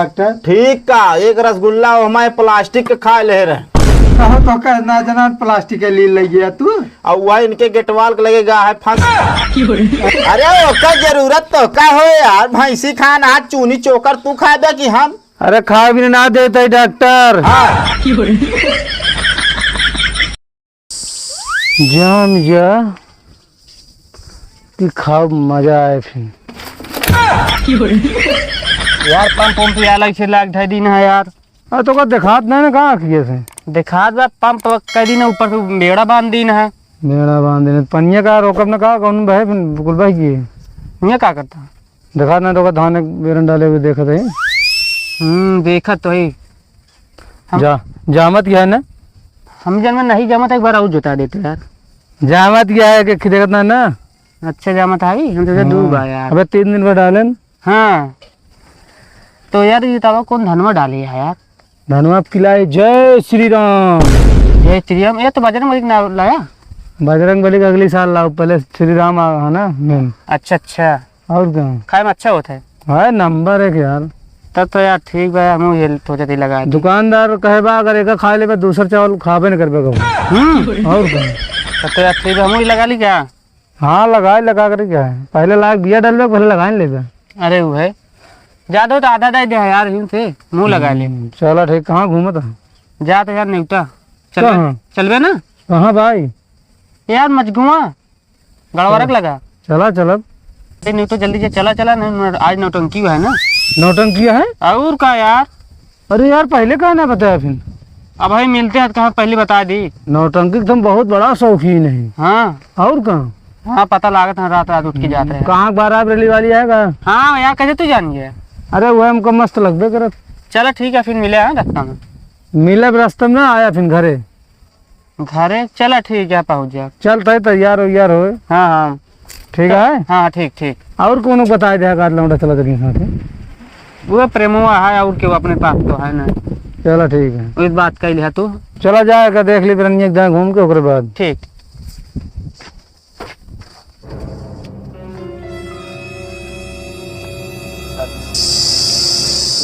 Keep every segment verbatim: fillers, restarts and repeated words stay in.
डॉक्टर? ठीक का, एक रसगुल्ला ओमा प्लास्टिक के खाए ले रहे। कहो तो का ना जना प्लास्टिक के लिए ले गया तू? और वह इनके गेटवाल के लगे गा है फंस। अरे ओकर जरूरत तो का हो यार, भैंसी खान आज चूनी चोकर तू खाबे कि हम? अरे खाए भी ना देते डॉक्टर। हाँ। जाम जा कि खाओ मजा आए फिर। यार पंप उम्प यार अलग से लाग ढाई दिन है यार। अरे तो का देखात नहीं ना, कहाँ किए थे? देखात बा पंप कई दिन ऊपर से बेड़ा बांध दिन है। बेड़ा बांध दिन, पनिया का रोकब ना, का कौन बहे फिर बिल्कुल बह गई। ये का करता? देखात ना तो का धान एक बेरन डाले हुए देखत है। हम्म, देखत तो है। हम जा, जामत क्या है ना? हम जन में नहीं जामत, एक बार और जोता देते यार। जामत क्या है कि देखत ना ना? अच्छा जामत है, हम तो दू बा यार। अबे तीन दिन पर डालेन। हाँ। तो यार ये बतावा कौन धनवा डाली है यार? धनवा पिलाए जय श्री राम। जय श्री राम, ये तो बजरंग बली के नाम लाया। बजरंग बली का अगली साल लाओ, पहले श्री राम आ, है ना main। अच्छा अच्छा। और क्या? खाए में अच्छा होता है। है नंबर एक यार। तब तो यार ठीक बा, हम ये सोचत ही लगा दी। दुकानदार कहे बा अगर एक खाए लेबे दूसर चावल खाबे न करबे कबो। हम्म। और क्या? तब तो यार ठीक बा, हम ही लगा ली क्या? हाँ लगाए, लगा कर क्या है, पहले लाग बिया डालबे, पहले लगाए लेबे। अरे वो है, ज्यादा तो आधा दे दे यार, यूं से मुंह लगा ले। हम्म, चला ठीक, कहाँ घूमत है? जा तो यार नेवता। चलबे, कहाँ? चलबे ना? कहाँ भाई? यार मजगुआ। गड़वारक चला। लगा। चला, चला। ए, नहीं तो जल्दी से चला, चला, नहीं, नहीं, आज नौटंकी है ना। नौटंकी है? और का यार? अरे यार, पहले काहे ना बताया फिर? अब भाई मिलते हैं तो कहाँ पहले बता दी। नौटंकी के तुम बहुत बड़ा शौकीन है। हाँ। और का? हाँ, पता लागत है, रात रात उठ के जाते हैं। कहाँ बारात रैली वाली है का? हाँ यार, कैसे तू जान गया? अरे वो हमको मस्त लगबे करत। चला ठीक है, फिर मिले हैं रास्ता में। मिलब रास्ता में ना, आया फिर घरे। घरे चला, ठीक है, पहुँच जा। चल, तै तैयार हो, यार हो। हाँ, हाँ। ठीक है? हाँ, ठीक, ठीक। और कोनो बताए दे, का लौंडा चला चली साथे? वो प्रेमवा है, और केहू अपने पास तो है ना। चला, ठीक है। वो बात कह लिया तू। चला जाए का देख ली, बिरनिया एक दाएं घूम के ओकरे बाद। ठीक।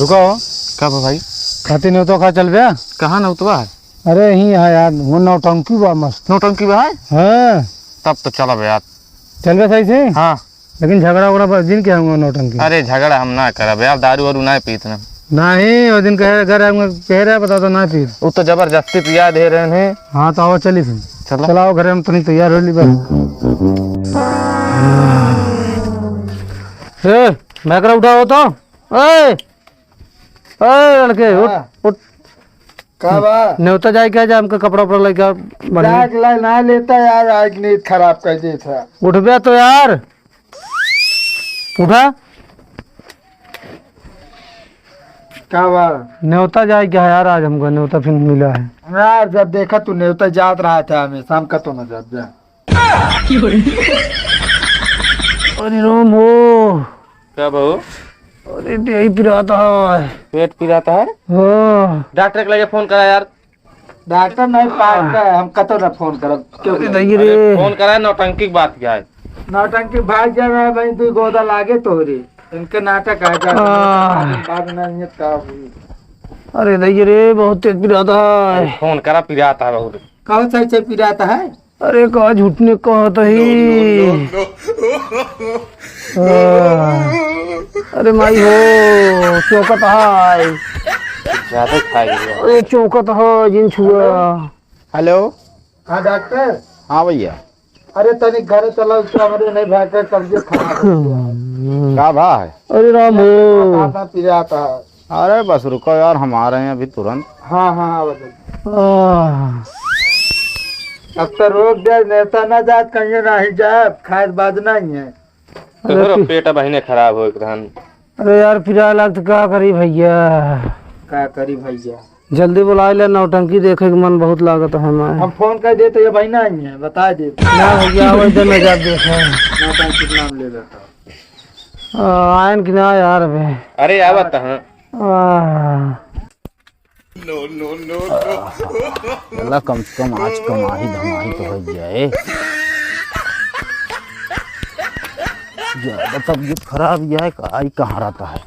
रुको। का बा भाई? खाती नहीं तो खा चल बे। कहाँ ना उतवा है? अरे, यहीं है यार, वो नौटंकी बा मस्त। नौटंकी बा है? हाँ। तब तो चलब यार। चलबे सही से? हाँ। लेकिन झगड़ा उगड़ा बस जिन के हम नौटंकी। अरे, झगड़ा हम ना करब यार, दारू वारू ना पीत ना। नहीं, वो दिन कहे, घर हम कह रहे, बता तो ना पीत। वो तो जबरदस्ती पिया दे रहे हैं। हाँ, तो आओ, चली फिर। चलो। चलाओ, घरे हम तनी तैयार हो ली बस। ए, मैकरा उठाओ तो। ए, ए लड़के, उठ, हाँ। उठ। का बा? नेवता जाए क्या जा, हमका कपड़ा उपड़ा लेके आ, बढ़िया। जाए के ला ना लेता यार, आज नींद खराब कर देता। उठबे तो यार, उठा। का बा? नेवता जाए क्या यार, आज हमका नेवता फिर मिला है। यार जब देखा तू नेवता जात रहा था हमेशा, हमका तो ना जात जा। अरे राम हो। का बा हो? अरे देही पिरात है। पेट पिरात है? हाँ। डॉक्टर के लगे फोन करा यार। डॉक्टर नहीं पाता है, हम कतो ना फोन करब। क्यों अरे करें? नहीं रे। अरे फोन करा, नौटंकी की बात क्या है? नौटंकी भाग जा रहा है भाई, तू गोदा लागे तोहरे। इनके नाटक आ जा। आह। बाद में नहीं है, का हुई? अरे नहीं रे, बहुत तेज पिरात है। फोन करा, पिरात है बहुत। कौन सा ऐसे पिरात है? अरे का झूठ ने कहत ही। No, no, no, no। आ, अरे माई हो, चौकत हाय। ज्यादा खाई है। अरे चौकत हाय, जिन छुआ। हेलो। हाँ डॉक्टर। हाँ भैया। अरे तनी घरे चला, उसको हमरे नहीं भाई का तबीयत खराब हो गया। का भा है? अरे राम हो। माथा पिरात है। अरे बस रुको यार, हम आ रहे हैं अभी तुरंत। हाँ, हाँ, हाँ, बस। आह। अब तो रोक दे, नेता ना जात, कहीं नहीं जाए, खास बात नहीं है। अरे तोहरो पी- पेट बहिने खराब हो एक रहन। अरे यार, पिराए लाग तो का करी भैया? का करी भैया? जल्दी बुलाए ले, नौटंकी देखे के मन बहुत लागत है हमारे। हम फोन कर देते, ये भाई ना आई है, बता देते। ना भैया, वही दिन में जब देखे। नौटंकी के नाम ले लेता। आ, आयन कि ना यार अबे? अरे आवत हैं। आह। चला कम से कम आज कमाही धमाही तो हो जाए। ज्यादा तबीयत खराब यह है, आई कहाँ रहता है?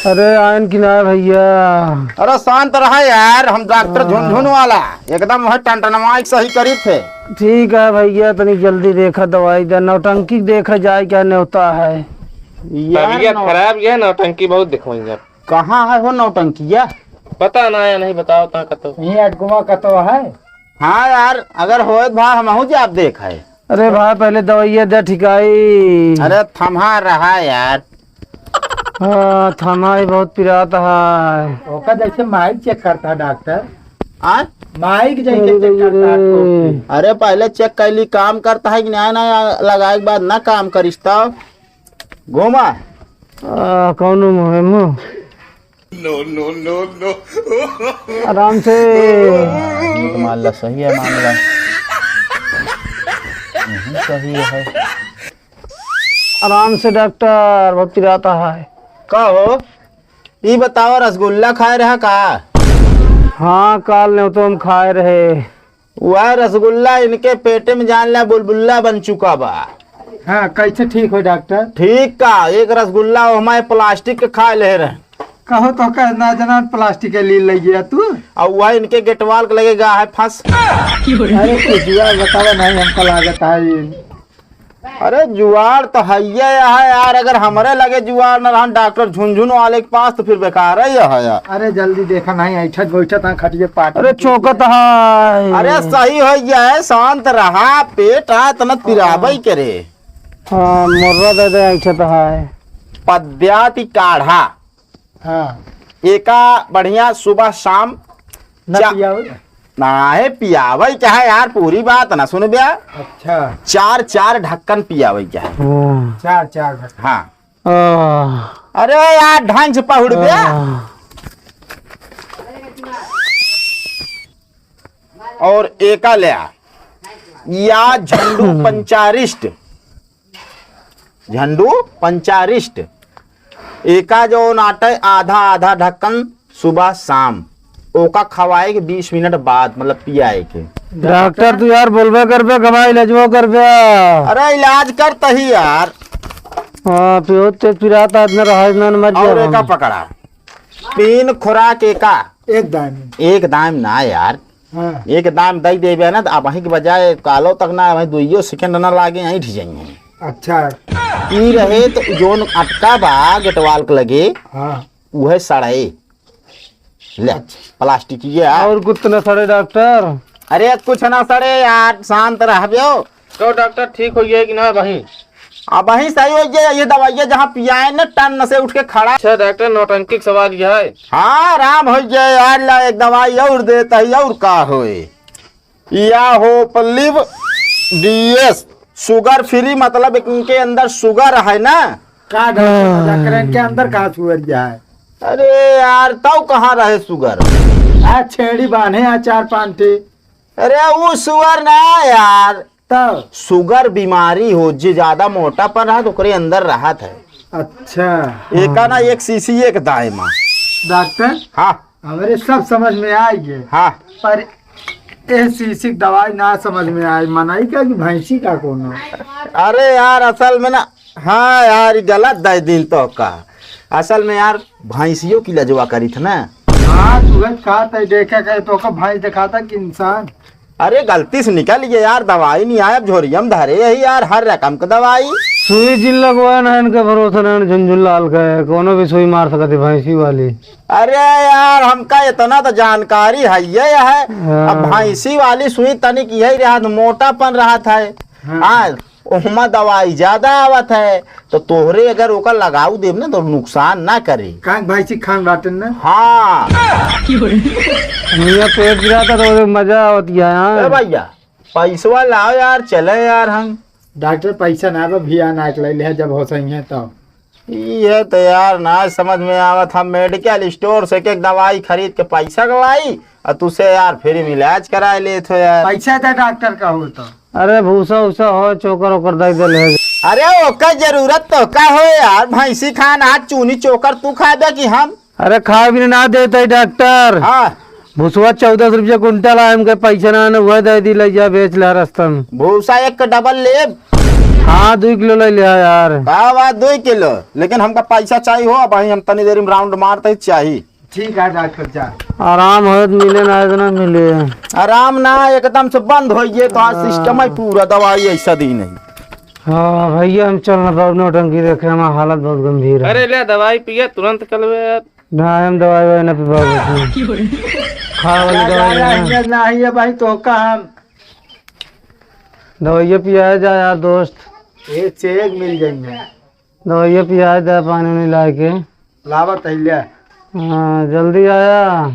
अरे आयन कि ना भैया? अरे शांत रहा यार, हम डॉक्टर हाँ। झुनझुन वाला, एकदम वह टनटनवाई के सही करी थे। ठीक है भैया, तनी जल्दी देखा, दवाई दे, नौटंकी देखा जाए क्या नेवता है। यार तबीयत नौ- खराब, ये नौटंकी बहुत दिखवाई आप। कहाँ है हो नौटंकिया? पता ना है, नहीं बताओ ता कतो। यहीं अटकुमा कतो है। हाँ यार, अगर होए तो भा हमहू जाब देख है। अरे भाई, पहले दवाइया दे ठिकाई। अरे थमा रहा यार। हाँ, थमा ही बहुत पिरात है। ओका जैसे माइक चेक करता है डॉक्टर। हाँ? माइक जैसे अरे चेक करता है रे। आपको। अरे पहले चेक कैली काम करता है कि नहीं, नहीं लगाए के बाद ना काम करिस तब। घूमा। आ, कौनो मुँह है मुँह? No, no, no, no। आराम से। नीक मामला सही है मामला। हम्म, सही है। आराम से डॉक्टर, बहुत पिराता है। का हो? ई बताओ, रसगुल्ला खाए रहा का? हाँ, काल ने तो हम खाए रहे। वह रसगुल्ला इनके पेटे में जान ला बुलबुल्ला बन चुका बा। हाँ, कैसे ठीक हो डॉक्टर? ठीक का, एक रसगुल्ला वो हमारे प्लास्टिक के खा ले रहे। कहो तो कह ना जना प्लास्टिक के लील लग गया तू। और वह इनके गेटवाल के लगे गा है फंस। अरे कुछ जुआ बतावा नहीं, हमका लागत है ये। अरे जुआड़ तो हइये है यार, अगर हमरे लगे जुआड़ न रहन, डॉक्टर झुनझुन वाले के पास, तो फिर बेकार ही है यार। अरे जल्दी देखा नहीं, ऐठत बैठत हाँ खटिए पाट अरे चौकत है। अरे सही हो गया है, शांत रहा, पेट आ तना पिराबई करे। हाँ, मोर्रा दे दे, ऐठत है। पद्याति काढ़ा। हाँ। एका बढ़िया सुबह शाम ना चा- पियावे? ना है पियावे क्या है यार, पूरी बात ना सुन बे। अच्छा। चार चार ढक्कन पियावे क्या है? हाँ। चार चार ढक्कन। हाँ। आह। अरे यार ढंग से पहुड़ बे। आह। और एका ले आ। या झंडू पंचारिष्ट। झंडू पंचारिष्ट। एका जो नाटे आधा आधा ढक्कन सुबह शाम, ओका खवाए के बीस मिनट बाद, मतलब पियाए के। डॉक्टर तू यार बोलबे करबे, गवा इलाजवा करबे। अरे इलाज करता ही यार। हाँ, पियो ते पिराता इतना रहा, इतना न मर और जाओ। एका पकड़ा। तीन खुराक एका। एक दाम। एक दाम ना यार। हाँ। एक दाम दई देबे ना, तो अबहीं के बजाय कालो तक ना, अबहीं दुइयो सेकंड ना लागे, ऐंठ जाइए। अच्छा। ई रहे तो जोन अटका बा गेटवाल के लगे, हाँ। उहे सड़े। ले, अच्छा। प्लास्टिक ये आ। और कुछ तो ना सड़े डॉक्टर? अरे कुछ ना सड़े यार, शांत रहब्यो। तो डॉक्टर ठीक हो गया कि ना अबहीं? अबहीं सही हो गया, ये दवाइयाँ जहाँ पियाए ना, टन से उठ के खड़ा। अच्छा डॉक्टर, नौटंकी के सवाल यह है। हाँ, आराम हो गया यार, ला एक दवाई और देता ही, और का होए? या हो पल्लिव डीएस, शुगर फ्री, मतलब इनके अंदर शुगर है ना। का डॉक्टर मजाक करें, इनके अंदर कहाँ शुगर जाए? अरे यार, तब कहाँ रहे शुगर? आ छेड़ी बांधे आ चार पांच ठे। अरे वो शुगर ना यार, तब? शुगर बीमारी हो, जे ज्यादा मोटापन रहत, ओकरे अंदर रहत है। अच्छा। एका ना एक शीशी एक दाई मा। डॉक्टर? हाँ। हमरे सब समझ में आ गए। हाँ। पर ए शीशी की दवाई ना समझ में आई, मनई का कि भैंसी का कोनो? अरे यार, असल में ना, हाँ यार, ई गलत दे दिन तो का। असल में यार, भैंसियों की लजवा करी थे ना। हाँ, तू है कहा था, देखे कहे तो का भैंस दिखाता कि इंसान? अरे गलती से निकल गया यार, दवाई नहीं आया, अब झोरिया में धरे यही यार, हर रकम का दवाई। सुई जिन लगवा ना, इनके भरोसा ना, झुनझुन लाल के कोनो भी सुई मार सकती भैंसी वाली। अरे यार, हमका इतना तो जानकारी है ये है। हाँ। अब भैंसी वाली सुई तनिक यही रहत, मोटापन रहत है। हाँ। हाँ, ओहमा दवाई ज्यादा आवत है, तो तोहरे अगर ओकर लगाऊ देब ना, तो नुकसान ना करे। काहे भैंसी खान बाटन ना? हाँ। मियाँ पेट गिरा था, तो मजा आवत है, हाँ। ए भैया, पैसवा लाओ यार, चले यार हम। डॉक्टर, पैसा ना बा, भैया ना के ले ले, जब हो सही है तो। ये तो यार ना समझ में आवत, हम मेडिकल स्टोर से के दवाई खरीद के पैसा गवाई, और तुसे यार फ्री में इलाज कराए लेत हो यार। पैसा दे डॉक्टर का हो तो। अरे भूसा उसा हो, चोकर ओकर दे दे ले। अरे ओकर जरूरत तो का हो यार, भैंसी खान आज चूनी चोकर तू खा दे कि हम? अरे खाए भी ना देते डॉक्टर। हाँ। भूसवा चौदह सौ रुपया कुंटल है, हमके पैसा ना, ना वह दे दी, ले जा बेच ले रस्ता में। भूसा एक डबल लेब। हाँ, दुइ किलो ले लिया यार। का बात, दुइ किलो? लेकिन हमका पैसा चाहिए हो, अबहीं हम तनी देरी में round मारते ही चाहिए। ठीक है डॉक्टर साहब। आराम होत मिले ना, इतना मिले। आराम ना, एकदम से बंद होइ गए, तो आज हाँ। System है पूरा, दवाई ऐसा दी नहीं। हाँ भैया, हम चल ना पाउब नौटंकी देखे, हमार हालत बहुत गंभीर है। अरे ले दवाई पिया, तुरंत कलवे यार। ना, हम दवाई ववाई ना पिबावे। खा वाली दवाई है ना। नहीं है भाई, तो का हम दवाइया पियाए जा यार दोस्त। ये चेक मिल जाएंगे। दवाइया पियाए जा, पानी उनी लाए के। लावत है ले। हाँ, जल्दी आया।